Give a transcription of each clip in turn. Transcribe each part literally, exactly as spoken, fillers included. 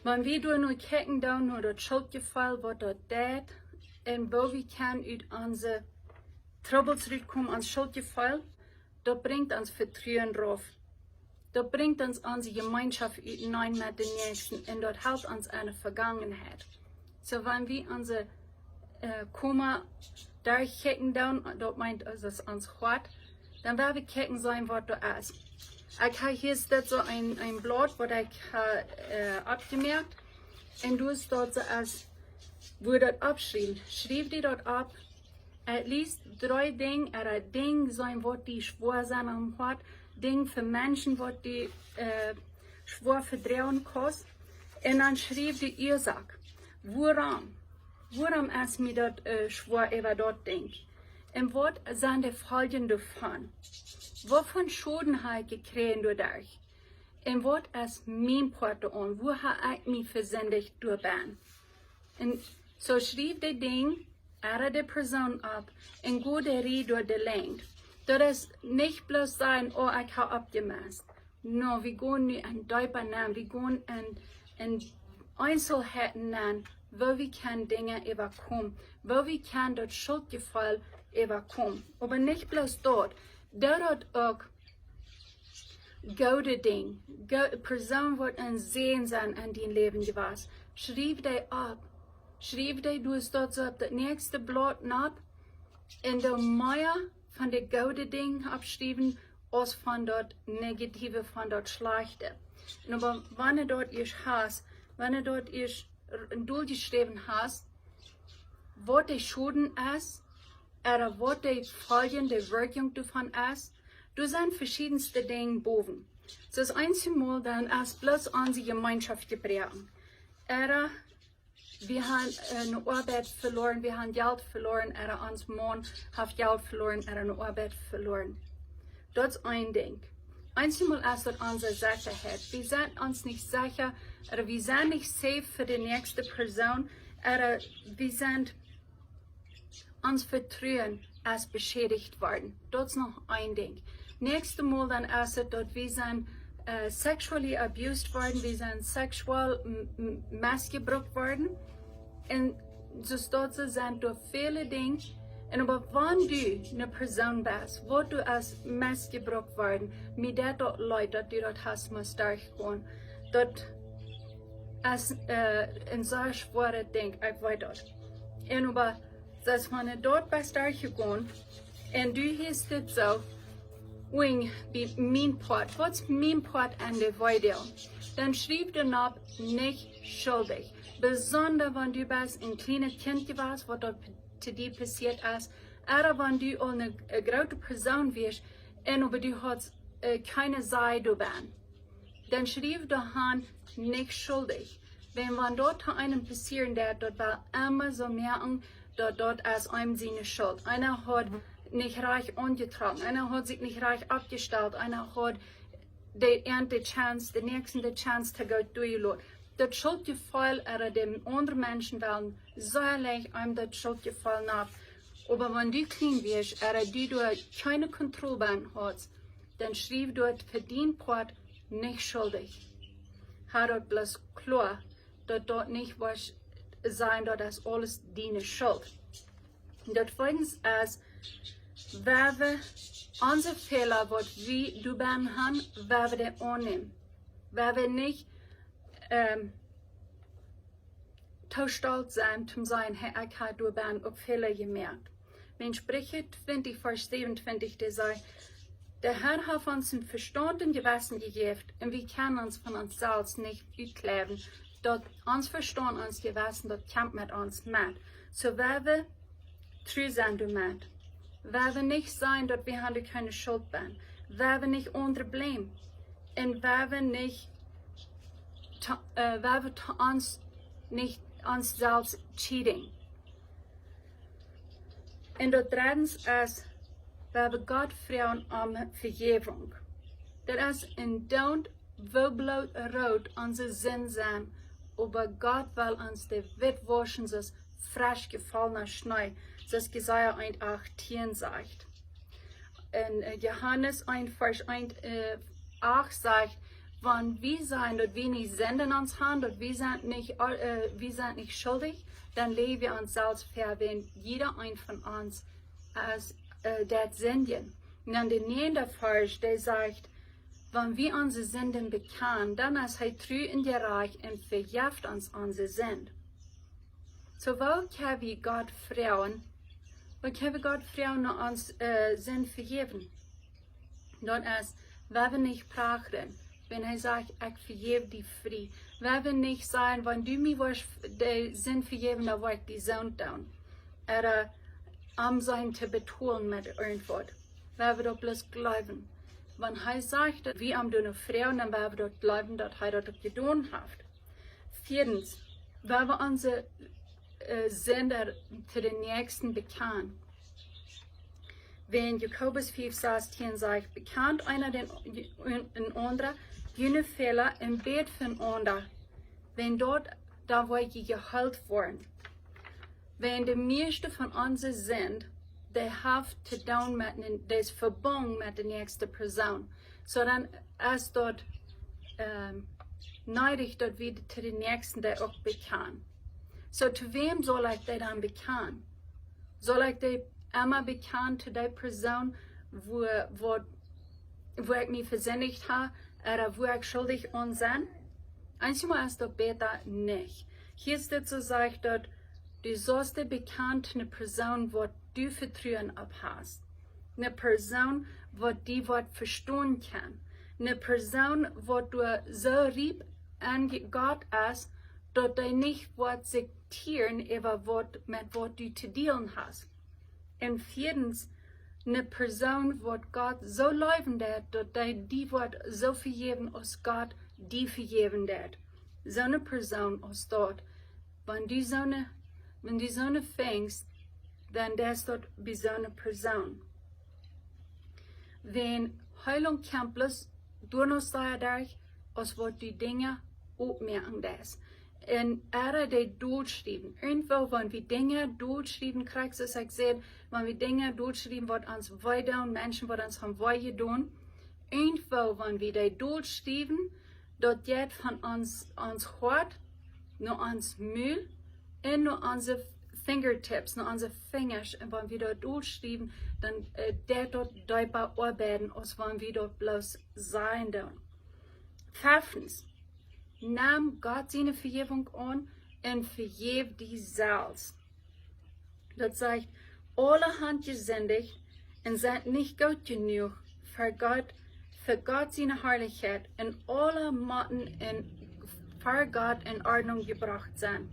Wan wie doa nu kjikjen dan no daut Schultjefeel, waut daut deit, un woo wie kjennen ut onse Trubbels rutkomen, ons Schultjefeel, daut brinjt ons Vetruen rauf. Daut brinjt ons onse Jemeenschoft uteneen met dän Näakjsten un daut helt ons aun de Vegangenheit. Soo, wan wie onse äh, Koma derchkjikjen dan, daut meent, aus es ons Hoat, dan woa wie kjikjen seenen, waut doa es. Ekj hab hia dit soo een, een Blaut, waut ekj hab äh, oppjemoakt. Un doa es daut soo aus, woo daut oppschriewen. Schriew die daut opp. At least dree Dinja, ooda Dinja seenen, waut die schwoa sent aum Hoat. Dinja fa Menschen, waut die äh, schwoa vedroagen kaust. Un dan schriew de Uasoak. Wuarom? Wuarom es mie daut äh, schwoa äwa daut Dinkj? Un waut sent de Foljen doavon? Waut fa Schoden hab ekj jekjräajen doaderch? Un waut es mien Poat doaraun? Wua hab ekj mie vesindicht doabennen? Un soo schriew de Dinja ooda de Persoon opp un go de Rieej doa de Lenjd. Daut es nich bloos sajen, oh, ekj hab oppjemest. No, wie gonen nu een deepa nenn. Wie gonen en, en Eenselheiten nenn, woo wie kjennen Dinja äwakomen, woo wie kjennen daut Schultjefeel äwakomen. Oba nich bloos daut, doo daut uk goode Dinja, go-, Persoon, waut een Säajen sent en dien Läwen jewast. Schriew dee opp. Schriew dee, doa es daut soo opp daut näakjste Blaut nopp. Un doa mea von de goode Dinja oppschriewen, aus von daut Negative, von daut Schlajchte. Un oba wan du daut ieescht hast, wan du daut ieescht r-, doljeschräwen hast, waut de Schoden es, ooda waut de Foljen, de Wirkjunk doavon es, doa sent veschiedenste Dinja bowen. Soo aus eenjemol dan es bloos onse Jemeenschoft jebroaken. Ooda wie haben äh, eene Oabeit veloren, wie haben Jelt veloren, ooda ons Maun haft Jelt veloren, ooda eene Oabeit veloren. Daut es een Dinkj. Eenjemol es daut onse Sechaheit. Wie sent ons nich secha, ooda wie sent nich safe fa de näakjste Persoon, ooda wie sent, ons Vetruen es beschädicht worden. Daut es noch een Dinkj. Näakjstemol dan es et, daut wie sent äh, sexually abused worden, wie sent sexual m-, m-, mesbrukt worden. Un soo daut see sent doa väle Dinja. Un oba wan du eene Persoon best, waut du aus mesbrukt worden, mie deit daut leet, daut du daut hast must derchgonen. Daut es äh, een sea schwoaret Dinkj, ekj weet daut. Un oba soo aus wan du doa best derchjegonen, un du hast dit soo, wen, bie mien Poat, waut es mien Poat en de Video? Dan schriew doa nopp, nich schuldich. Besonda wan du best een kjlienet Kjint jewast, waut daut p-, to die passieet es, ooda wan du aul eene äh, groote Persoon wieescht, un oba du hast äh, kjeene Saj doabennen. Dan schriew doa han, nich schuldich. Wan, wan daut to eenem passieren deit, daut well emma soo moaken, daut daut es eenem siene Schult. Eena haud nich rajcht aunjetrocken, eena haud sikj nich rajcht oppjestalt, eena haud de eent de Chance, de näakjste de Chance to goot doajeloten. Daut Schultjefeel, ooda dän aundren Menschen wellen sea leicht eenem daut Schultjefeel nopp. Oba wan du kjlien wieescht, ooda du doa kjeene Kontroll bennen haudst, dan schriew doa fa dien Poat, nich schuldich. Hab daut bloos kloa, daut daut nich woat sennen, daut es aules diene Schult. Daut tweedens es, wan wie onse Fäla, waut wie doabennen han, wan wie dee aunnämen. Wan wie nich ähm, too stolt sent, om to sajen, hey, ekj hab doabennen uk Fäla jemoakt. Wan Spricha twintich, Varsch säwenuntwintich, dee sajcht, de Herr haft ons een Vestaunt un Jewessen jejäft, un wie kjennen ons von ons selfst nich utkjleewen, daut ons Vestaunt, ons Jewessen, daut kjemt met ons met. Soo wan wie tru sent doamet, wan wie nich sajen, daut wie han kjeene Schult bennen, wan wie nich aundre blämen, un wan wie nich to, äh, wan wie to ons nich ons selfst cheaten. Un daut dreddens es, wan wie Gott froagen om Vejäwunk. Daut es een Doont, woo bloot root onse Sind sent, oba Gott well ons dee witt wauschen, soo aus fresch jefollna Schnee, soo aus Jesaja eent achtieen sajcht. Un äh, Johanes eent, Varsch eent, äh, acht sajcht, Wan wie sajen daut wie nich Sind en ons han, daut wie sent nich, äh, wie sent nich schuldich, dan läajen wie ons selfst ver, wiels jieda eena von ons es, äh, deit sindjen. Un dan de näajende Varsch, dee sajcht: Wan wie onse Sinden bekjanen, dan es hee tru un jerajcht un vejeft ons onse Sind. Soo, woo kjenn wie Gott froagen? Woo kjenn wie Gott froagen no ons, äh, Sind vejäwen? Daut es, wie woaren nich prachren, wan hee sajcht: "Ekj vejäw die frie." Wie woaren nich sajen: "Wan du mie woascht de Sind vejäwen, dan woa ekj die soont doonen." Ooda, äh, am sennen to betolen met irjentwaut. Wie woaren daut bloos jleewen. Wan hee sajcht, daut wie am doonen froagen, dan woaren wie daut jleewen, daut hee daut uk jedonen haft. Vieedens, wie woaren onse, äh, Sind to dän Näakjsten bekjanen. Wiels Jakobus fief sastieen sajcht: "Bekjant eena dän, een, een aundren june Fäla un bät fa enaunda. Wan daut, dan woa jie jeheelt woaren." Wiels de mieeschte von onse Sind, dee haft to doonen met een, dee es vebungen met de näakjste Persoon. Soo dan es daut, ähm, needich, daut wie to dän Näakjsten dee uk bekjanen. Soo, to wäm saul ekj dee dan bekjanen? Saul ekj dee emma bekjanen to dee Persoon, wua, wua, wua ekj mie vesindicht hab, ooda wua ekj schuldich aun sie? Eenjemol es daut bäta nich. Hia es dit soo, sajcht daut, du saust dee bekjanen to eene Persoon, waut du Vetruen opp hast. Eene Persoon, waut die woat vestonen kjennen. Eene Persoon, waut doa soo riep en Gott es, daut dee nich woat sikj tieren äwa waut, met waut du to dealen hast. Un vieedens, eene Persoon, waut Gott soo leewen deit, daut dee die woat soo vejäwen, aus Gott die vejäwen deit. Soone Persoon aus daut. Wan du soone, wan du soone finjst, dan deist daut bie soone Persoon. Wiels Heilunk kjemt bloos doano sea derch, aus waut du Dinja oppmoakjen deist. Un ea dee dootschriewen. Irjentwoo, wan wie Dinja dootschriewen, krakjt soo aus ekj säd, wan wie Dinja dootschriewen, waut ons wee doonen, Menschen, waut ons haben wee jedonen, irjentwoo, wan wie dee dootschriewen, daut jeit von ons, ons Hoat no ons Mul un no onse fingertips, no onse Finjasch. Un wan wie daut dootschriewen, dan, äh, deit daut deepa oabeiden, aus wan wie daut bloos sajen doonen. Fefftens, nemm Gott siene Vejäwunk aun un vejäw die selfst. Daut sajcht: "Aule haben jesindicht un sent nich goot jenuach, ver Gott, ver Gott siene Harlichkjeit un aule motten ver Gott en Ordnunk jebrocht sennen."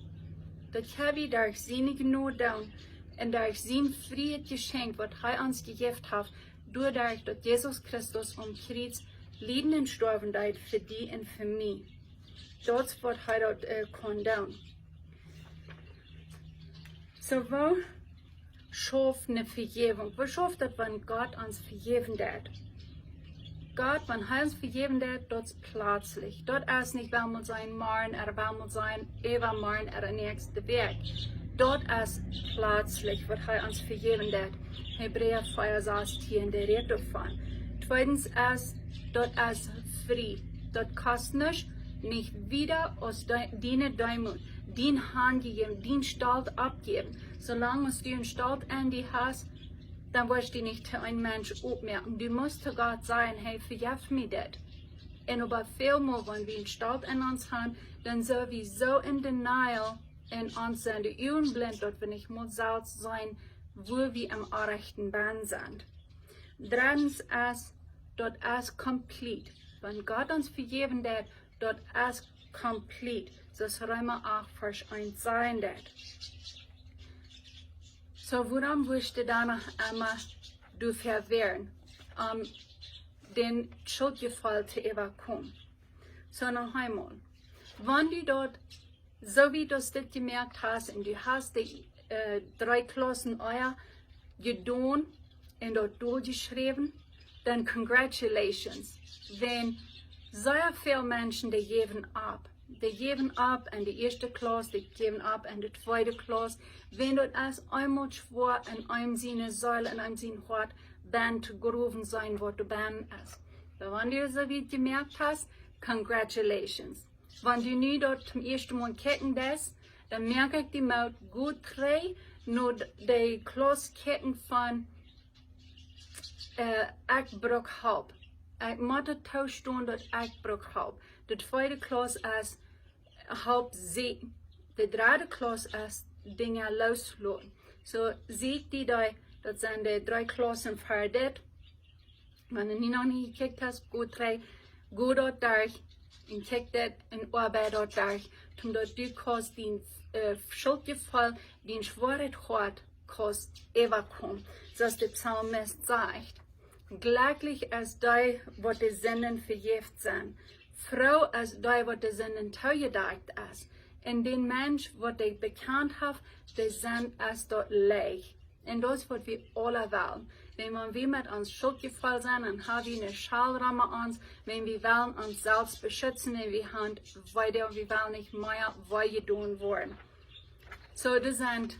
Daut hab wie derch siene Jnod doonen un derch sien frieet Jeschenkj, waut hee ons jejäft haft, doaderch daut Jesus Christus aum Kjriez lieden un stoawen deed fa die un fa mie. Daut es waut hee daut, äh, kunn doonen. Soo, woo schauft eene Vejäwunk? Woo schauft daut, wan Gott ons vejäwen deit? Gott, wan hee ons vejäwen deit, daut es plazlich. Daut es nich, wie motten sajen, morjen ooda wie motten sajen, äwamorjen ooda näakjste Wäakj. Daut es plazlich, waut hee ons vejäwen deit. Hebräa vea sastieen, dee rät doavon. Tweedens es, daut es frie. Daut kost nuscht, nich wieda aus dee, diene Deemoot, dien Hanjäwen, dien Stolt oppjäwen. Soo lang aus du een Stolt aun die hast, dan woascht du die nich to een Mensch oppmoakjen. Du motst to Gott sajen: "Hey, vejeff mie dit." Un oba väl mol, wan wie een Stolt aun ons haben, dan sent wie soo en denial un ons sent de Uagen blint, daut wie nich mol selfst seenen, woo wie aum orrajchten bennen sent. Dreddens es, daut es komplett. Wan Gott ons vejäwen deit, daut es komplett, soo aus Reema acht Varsch eent sajen deit. Soo, wuarom wurscht du dan noch emol doafäa woaren, om dän Schuldjefeel to äwakomen? Soo, noch eemol. Wan du daut, soo aus du dit jemoakt hast un du hast de, äh, dree Klaussen ea jedonen un daut doa jeschräwen, dan congratulations. Wiels sea väl Menschen, dee jäwen opp. Dee jäwen opp en de ieeschte Klauss, dee jäwen opp en de tweede Klauss. Wiels daut es eemol schwoa en eenem siene Seel, en eenem sien Hoat, bennen to growen sennen, waut doa bennen es. Oba wan du soo wiet jemoakt hast, Congratulations. Wan du nu daut toom ieeschten Mol kjikjen deist, dan moak ekj die Moot, go trigj no de Klauss kjikjen von äh, ekj bruck Help. Ekj mott daut toostonen daut ekj bruck Help. De tweede Klauss es Help sieekjen. De dredde Klauss es Dinja loosloten. So, sieekj die dee, daut sent de dree Klaussen ver dit. Wan du nu noch nich jekjikjt hast, go trigj, go daut derch un kjikj dit un oabeid daut derch, toom daut du kaust dien äh, Schultjefeel, dien schwoaret Hoat kaust äwakomen, soo aus de Psalmist sajcht. Jlekjlich es dee, waut de Sinden vejäft sent. Froo es dee, waut de Sinden toojedakjt es. Un dän Mensch, waut dee bekjant haft, de Sind es daut leicht. Un daut es, waut wie aula wellen. Wan, wan wie met ons Schultjefeel sent, dan ha wie eene Schal rom ons, wan wie wellen ons selfst beschitzen un wie han Weedoag, wie wellen nich mea wee jedonen woaren. So, daut sent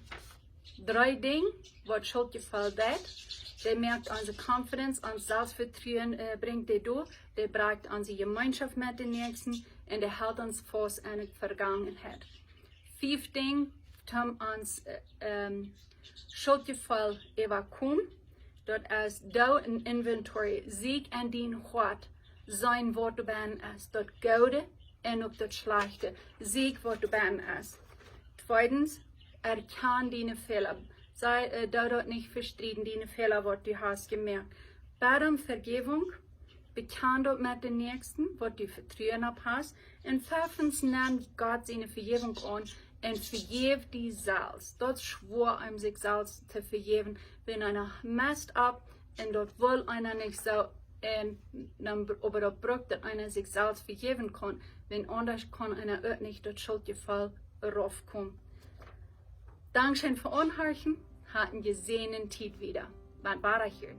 dree Dinja, waut Schultjefeel deit. Dee moakt onse confidence, ons Selfstvetruen äh, brinjt dee doa. Dee brakjt onse Jemeenschoft met dän Näakjsten un dee helt ons faust enne Vegangenheit. Fief Dinja, toom ons äh, ähm, Schultjefeel äwakomen. Daut es, doo een inventory, sieekj en dien Hoat, seenen waut doa bennen es, daut Goode un uk daut Schlajchte. Sieekj waut doa bennen es. Tweedens, erkjan diene Fäla. Saj, äh, doo daut nich vestrieden, diene Fäla, waut du hast jemoakt. Bäd om Vejäwunk, bekjan daut met dän Näakjsten, waut du Vetruen opp hast. Un fefftens, nem Gott siene Vejäwunk aun un vejeff die selfst. Daut es schwoa, om sikj selfst to vejäwen, wan eena messed up, un daut well eena nich soo, un dan, br- oba daut brukt, daut eena sikj selfst vejäwen kaun, wan aundasch kaun eena uk nich daut Schultjefeel raufkomen. Dankscheen fa aunhorchen, hat eene jesäajende Tiet wieda. Bat wada hia.